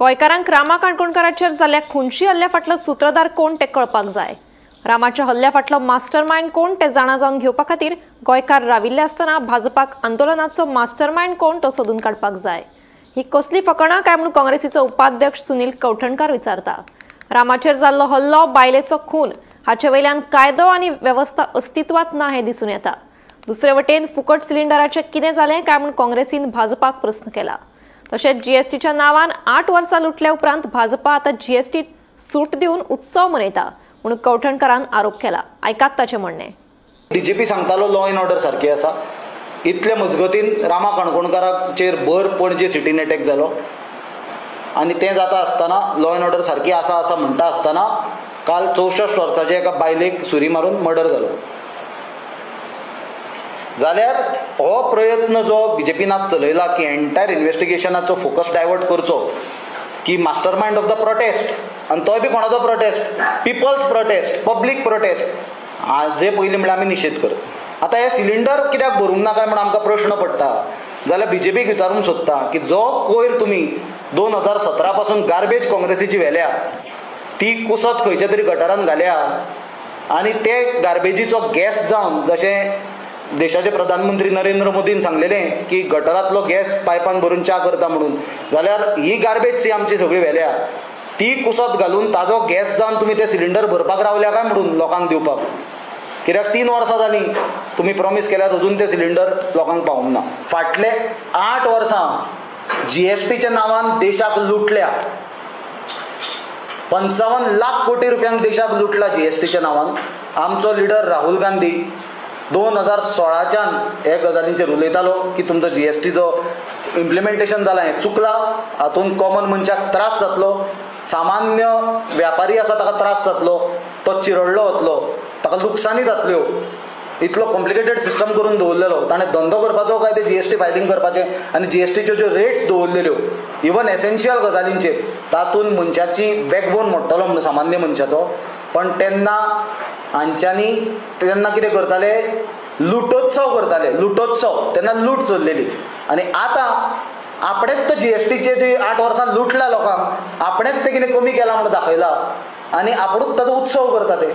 गोंयकारांक रामा काणकोणकाराचेर जाल्ल्या खुनशी हल्ल्या फाटलो सुत्रधार कोण ते कळपाक जाय. रामाच्या हल्ल्या फाटलो मास्टरमायंड कोण ते जाणा जावन घेवपा खातीर गोंयकार राविल्ले आसतना भाजपाक आंदोलनाचो मास्टरमायंड कोण तो सोदून काडपाक जाय. ही कसली फकाणां काय म्हणून काँग्रेसीचो उपाध्यक्ष सुनील कवठणकार विचारता. रामाचेर जाल्लो हल्लो, बायलेचो खून हाचे वयल्यान कायदो आनी वेवस्था अस्तित्वात ना हें दिसून येता. दुसरे वटेन फुकट सिलिंडराचें कितें जालें काय म्हूण काँग्रेसीन भाजपाक प्रस्न केला. तशेंच जीएसटीच्या नांवान 8 वर्सां लुटल्या उपरांत भाजपा आतां जीएसटी सूट दिवन उत्सव मनयता म्हणून कवठणकारान आरोप केला. आयकात ताचें म्हणणें. डीजीपी सांगतालो लॉ एंड ऑर्डर सारकी आसा. इतले मजगतीन रामा काणकोणकाराचेर भर पणजे सिटीन अटॅक जालो आनी तें जाता आसतना लॉ एंड ऑर्डर सारकी आसा आसा म्हणटा आसतना काल 64 वर्साच्या एका बायलेक सुरी मारून मर्डर जालो. जाल्यार हो प्रयत्न जो बीजेपीन आज चलयला की एंटायर इन्वेस्टिगेशनाचो फोकस डायवर्ट करचो की मास्टरमायंड ऑफ the protest, आनी तोय बी कोणाचो protest, people's protest, public protest, हाजे पयलीं म्हणल्यार आमी निशेध करता. आतां हे सिलिंडर कित्याक भरूंक ना काय म्हूण आमकां प्रश्न पडटा. जाल्यार बीजेपीक विचारूंक सोदता की जो कोयर तुमी 2017 पासून गार्बेज काँग्रेसीची व्हेल्या ती कुसत खंयच्या तरी गटारान घाल्या आनी ते गार्बेजीचो गॅस जावन, जशें देशाचे प्रधानमंत्री नरेंद्र मोदीन सांगलेलें की गटरांतलो गॅस पायपान भरून च्या करता म्हणून, जाल्यार ही गार्बेज सी आमची सगळी व्हेल्या ती कुसत घालून ताजो गॅस जावन तुमी ते सिलिंडर भरपाक रावल्या काय म्हणून लोकांक दिवपाक. कित्याक 3 वर्सां जालीं तुमी प्रॉमीस केल्यार अजून ते सिलिंडर लोकांक पावूंक ना. फाटले 8 वर्सां जीएसटीच्या नांवान देशाक लुटल्या. 55 लाख कोटी रुपयांक देशाक लुटला जीएसटीच्या नांवान. आमचो लिडर राहुल गांधी 2016च्यान हे गजालींचेर उलयतालो की तुमचो जीएसटीचो इम्प्लिमेंटेशन जालां हें चुकलां, हातूंत कॉमन मनशाक त्रास जातलो, सामान्य व्यापारी आसा ताका त्रास जातलो, तो चिरडलो वतलो, ताका लुकसानी जातल्यो. इतलो कॉम्प्लिकेटेड सिस्टम करून दवरलेलो ताणें धंदो करपाचो काय ते जीएसटी फायलींग करपाचें आनी जीएसटीच्यो ज्यो रेट्स दवरलेल्यो इवन एसेन्शियल गजालींचेर तातूंत मनशाची बॅकबोन मोडटलो म्हणून सामान्य मनशाचो. पण तेन्ना हांच्यांनी तेन्ना कितें करताले, लुटोत्सव करताले, लुटोत्सव, तेन्ना लूट चल्लेली. आनी आतां आपणेच तो जीएसटीचे जे 8 वर्सां लुटला लोकांक, आपणेच ते कितें कमी केलां म्हणून दाखयला आनी आपणूच ताजो उत्सव करता ते.